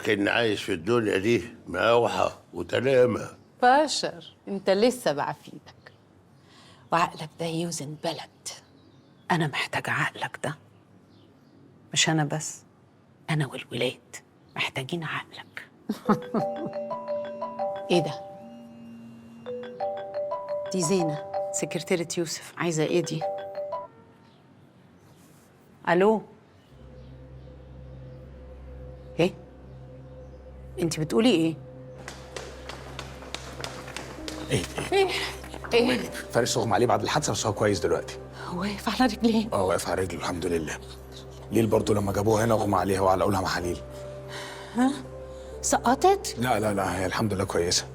وكأني عايش في الدنيا دي مقاوحة وتلامة. باشر انت لسه بعافيتك وعقلك ده يوزن بلد. أنا محتاجة عقلك ده، مش أنا بس، أنا والولاد محتاجين عقلك. ايه ده؟ دي زينة سكرتيرة يوسف، عايزة ايه دي؟ ألو، ايه؟ انت بتقولي ايه؟ ايه ايه؟ ايه؟ فارس اغمى عليه بعد الحادثة، بس هو كويس دلوقتي. واقف على رجليه؟ اه واقف على رجله الحمد لله. ليل برضه لما جابوها هنا اغمى عليها وعلقوا لها محاليل. ها؟ سقطت؟ لا لا لا، هي الحمد لله كويسة.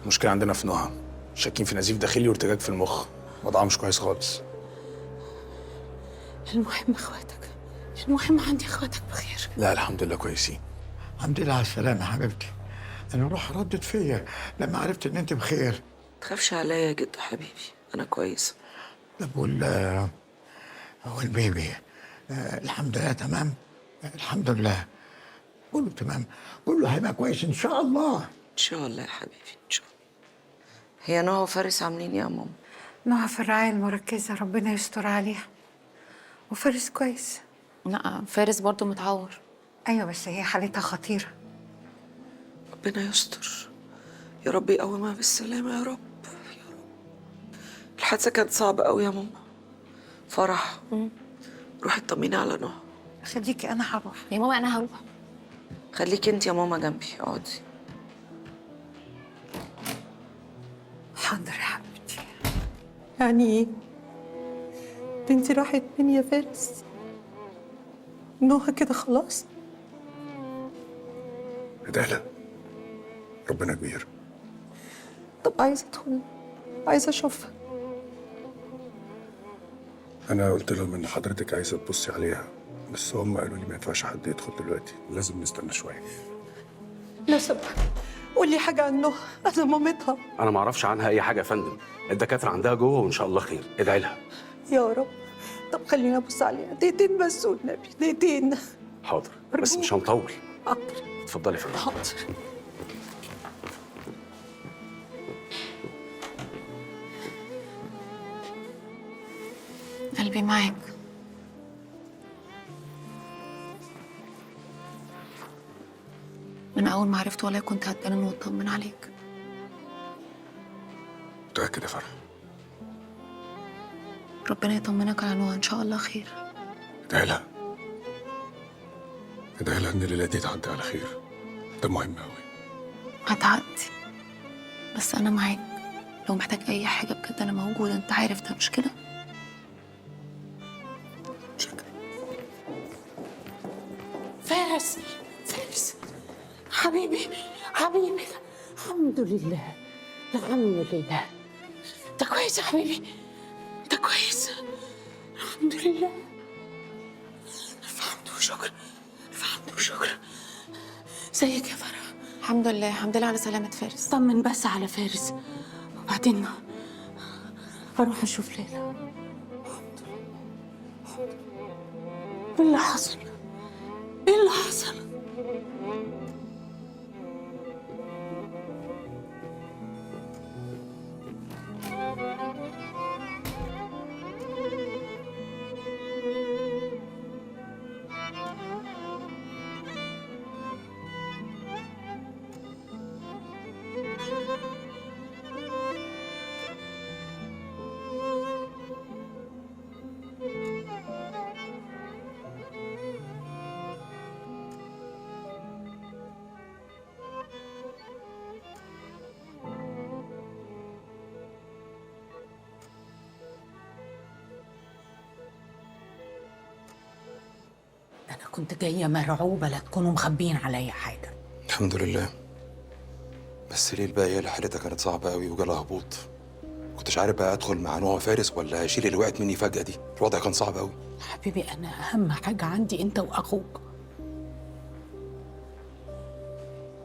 المشكلة عندنا في نهى، شاكين في نزيف داخلي وارتجاج في المخ، وضعها مش كويس خالص. المهم اخواتك، المهم عندي اخواتك بخير. لا الحمد لله كويسين. الحمد لله على السلامة حبيبتي. أنا روحي ردت فيا لما عرفت إن أنت بخير. تخافش عليا يا جدو حبيبي، أنا كويسة. طب والبيبي الحمد لله تمام؟ الحمد لله كله تمام، كله هيبقى كويس إن شاء الله. إن شاء الله يا حبيبي إن شاء الله. هي نهى وفارس عاملين إيه يا ماما؟ نهى في الرعاية المركزة، ربنا يستر عليها. وفارس كويس. لا فارس برضو متعور. أيوة بس هي حالتها خطيرة. ربنا يستر يا رب، يقومها بالسلامة يا رب يا رب. الحادثة كانت صعبة قوي يا ماما. فرح روحي اطمني على نهى. خليكي، أنا هروح يا ماما. أنا هروح. خليكي أنت يا ماما جنبي، اقعدي. حاضر يا حبيبتي. يعني إيه؟ بنتي راحت مني يا فارس؟ نهى كده خلاص؟ ادعي ربنا كبير. طب عايزة أدخل، عايزة أشوفها. أنا قلت لهم إن حضرتك عايزة تبصي عليها، بس هم قالوا لي ما ينفعش حد يدخل دلوقتي، لازم نستنى شوية. لو سمحت قولي حاجة عن نهى، أنا مامتها. أنا ما أعرفش عنها أي حاجة يا فندم، الدكاترة عندها جوه وإن شاء الله خير، ادعي لها. يا رب. طب خليني أبص عليها دقيقتين بس والنبي، دقيقتين. حاضر بس مش هنطول. حاضر. اتفضلي يا فندم. حاضر. قلبي معاك. من أول ما عرفت والله كنت هتجنن وأطمن عليك. متأكد يا فرح؟ ربنا يطمنك على نهى إن شاء الله خير. ادعي لها، ادعي لها إن الليلة دي تعدي على خير، ده مهم أوي. هتعدي، بس أنا معاك، لو محتاج أي حاجة بجد أنا موجودة، أنت عارف ده مش كده؟ شكرا. فارس، فارس حبيبي، حبيبي، الحمد لله الحمد لله. انت كويس يا حبيبي؟ انت كويس؟ الحمد لله، الف حمد وشكر، الف حمد وشكر. ازيك يا فرح؟ الحمد لله، الحمد لله على سلامة فارس. طمن بس على فارس وبعدين هروح اشوف ليلى. الحمد لله. ايه اللي حصل؟ ايه اللي حصل؟ أنا كنت جاية مرعوبة لا تكونوا مخبيين عليا حاجة. الحمد لله. بس ليل بقى هي اللي حالتها كانت صعبة قوي وجالها هبوط. كنتش عارف بقى أدخل مع نهى فارس ولا أشيل اللي وقعت مني فجأة دي، الوضع كان صعب قوي. حبيبي أنا أهم حاجة عندي أنت وأخوك.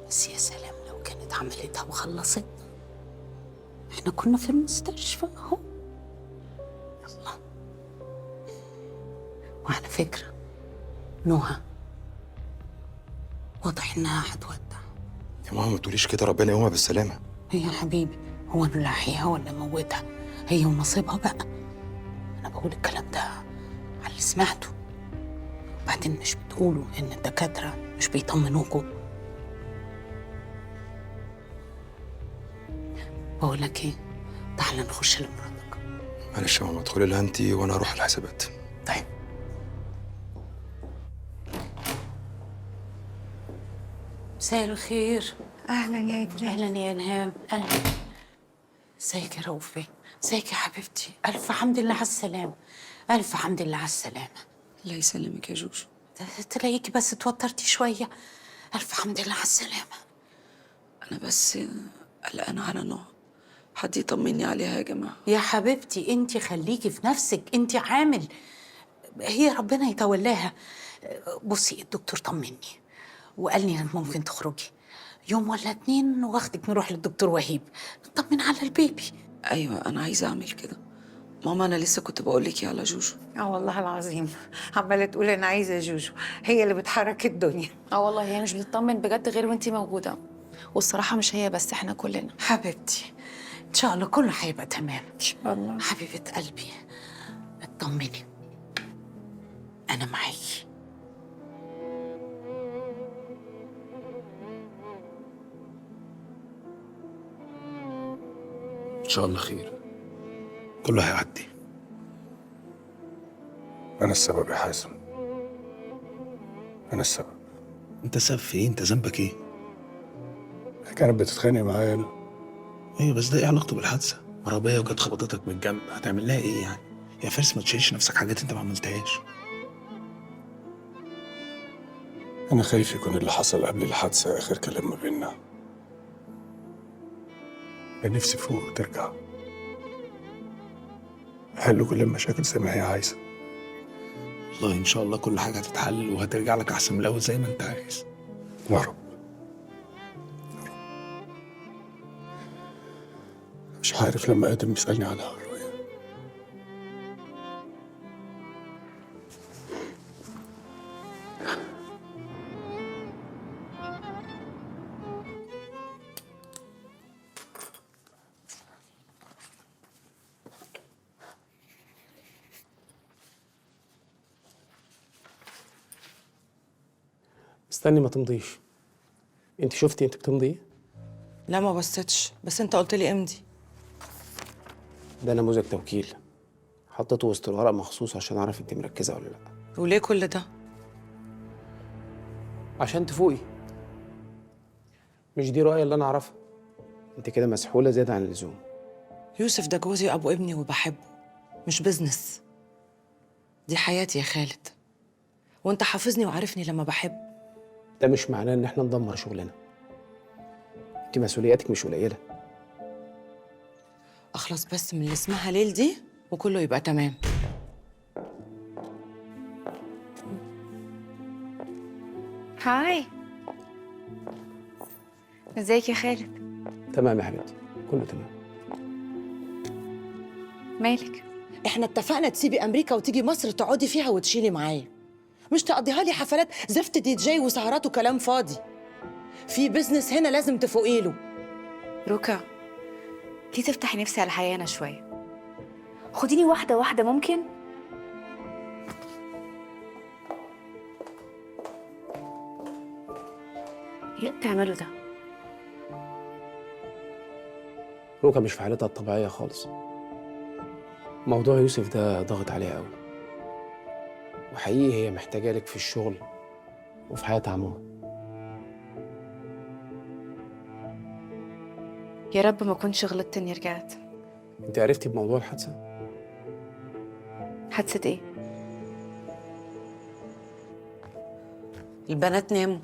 بس يا سلام لو كانت عملتها وخلصتنا. إحنا كنا في المستشفى أهو. يلا. وعلى فكرة نهى واضح انها هتودع. يا ماما ما تقوليش كده، ربنا يقومها بالسلامة. هي يا حبيبي، هو انا اللي هحييها ولا موتها؟ هي ونصيبها بقى. انا بقول الكلام ده على اللي سمعته. وبعدين مش بتقولوا ان الدكاترة مش بيطمنوكوا؟ بقول لك ايه، تعالى نخش لمراتك. معلش يا ماما، ادخلي لها انت وانا اروح الحسابات. طيب. مساء الخير. اهلا يا إدريس. اهلا يا انهام. اهلا. ازيك يا رؤوفة؟ ازيك يا حبيبتي؟ الف حمد لله على السلامة. الف حمد لله على السلامة. الله يسلمك يا جوجو. تلاقيكي بس اتوترتي شوية. الف حمد لله على السلامة. انا بس قلقانة على نهى، حد يطمني عليها يا جماعة. يا حبيبتي انت خليكي في نفسك، انت عامل، هي ربنا يتولاها. بصي الدكتور طمني وقال لي انك ممكن تخرجي يوم ولا اتنين، واخدك نروح للدكتور وهيب نطمن على البيبي. ايوه انا عايزه اعمل كده ماما. انا لسه كنت بقول لك على جوجو. اه والله العظيم عماله تقول انا عايزه جوجو، هي اللي بتحرك الدنيا. اه والله هي مش بتطمن بجد غير وانتي موجودة، والصراحة مش هي بس، احنا كلنا. حبيبتي ان شاء الله كله هيبقى تمام ان شاء الله. حبيبه قلبي اطمني، انا معاكي. ان شاء الله خير، كله هيعدي. انا السبب يا حازم، انا السبب. انت السبب في ايه؟ انت ذنبك ايه؟ كانت بتتخانق معايا انا. ايوه بس ده ايه علاقته بالحادثه؟ عربية وجت خبطتك من الجنب، هتعمل لها ايه يعني؟ يا فارس ما تشيلش نفسك حاجات انت ما عملتهاش. انا خايف يكون اللي حصل قبل الحادثة اخر كلام ما بينا. كان نفسي فوق وترجع، حل كل المشاكل زي ما هي عايزه. والله ان شاء الله كل حاجة هتتحل وهترجع لك احسن من الاول زي ما انت عايز. يا رب يا رب. مش عارف لما ادم يسالني عنها اقول له ايه. استني ما تمضيش. انت شفتي انت بتمضي ايه؟ لا ما بصيتش، بس انت قلت لي امضي. ده نموذج توكيل، حطيته وسط الورق مخصوص عشان اعرف انت مركزه ولا لا. وليه كل ده؟ عشان تفوقي. مش دي رؤية اللي انا اعرفها. انت كده مسحوله زيادة عن اللزوم. يوسف ده جوزي وابو ابني وبحبه، مش بزنس. دي حياتي يا خالد، وانت حافظني وعارفني لما بحب. ده مش معناه ان احنا ندمر شغلنا. انت مسؤولياتك مش قليله. اخلص بس من اللي اسمها ليل دي وكله يبقى تمام. هاي، ازيك يا خالد؟ تمام يا حبيبتي، كله تمام. مالك؟ احنا اتفقنا تسيبي امريكا وتيجي مصر تقعدي فيها وتشيلي معايا، مش تقضيها لي حفلات زفت دي جي وسهرات وكلام فاضي. في business هنا لازم تفوقي له. روكا ليه تفتحي نفسي على الحياة أنا شوية؟ خديني واحدة واحدة ممكن؟ ايه اللي بتعمله ده؟ روكا مش في حالتها الطبيعية خالص. موضوع يوسف ده ضاغط عليها قوي، وحقيقي هي محتاجة لك في الشغل وفي حياتها عموما. يا رب ما كنتش غلطت اني رجعت. انت عرفتي بموضوع الحادثة؟ حادثة ايه؟ البنات ناموا.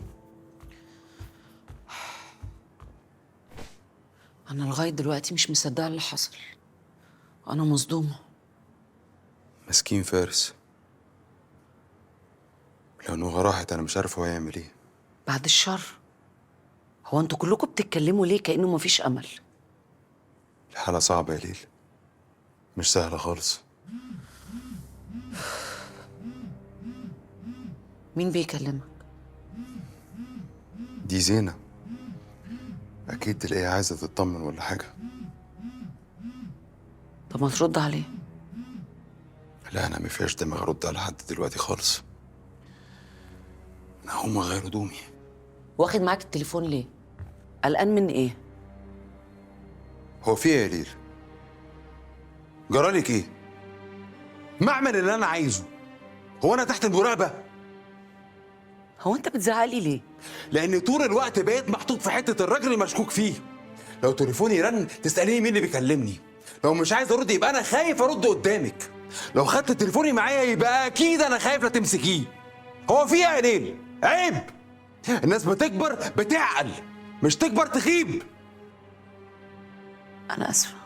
أنا لغاية دلوقتي مش مصدقة اللي حصل، أنا مصدومة. مسكين فارس، لو نهى راحت أنا مش عارف هو هيعمل إيه. بعد الشر، هو أنتوا كلكم بتتكلموا ليه كأنه مفيش أمل؟ الحالة صعبة يا ليل، مش سهلة خالص. مين بيكلمك؟ دي زينة، أكيد تلاقيها عايزة تطمن ولا حاجة. طب ما ترد عليه. لا أنا ما فيهاش دماغ أرد على حد دلوقتي خالص. أنا هقوم أغير هدومي. واخد معاك التليفون ليه؟ قلقان من ايه؟ هو في إيه يا ليل؟ جرالك إيه؟ ما أعمل اللي أنا عايزه. هو أنا تحت المراقبة؟ هو أنت بتزعقلي ليه؟ لأن طول الوقت بقيت محطوط في حتة الراجل المشكوك فيه. لو تليفوني رن تسأليني مين اللي بيكلمني. لو مش عايز أرد يبقى أنا خايف أرد قدامك. لو خدت تليفوني معايا يبقى أكيد أنا خايف لا تمسكيه. هو في إيه يا ليل؟ عيب. الناس بتكبر بتعقل، مش تكبر تخيب. أنا آسفة.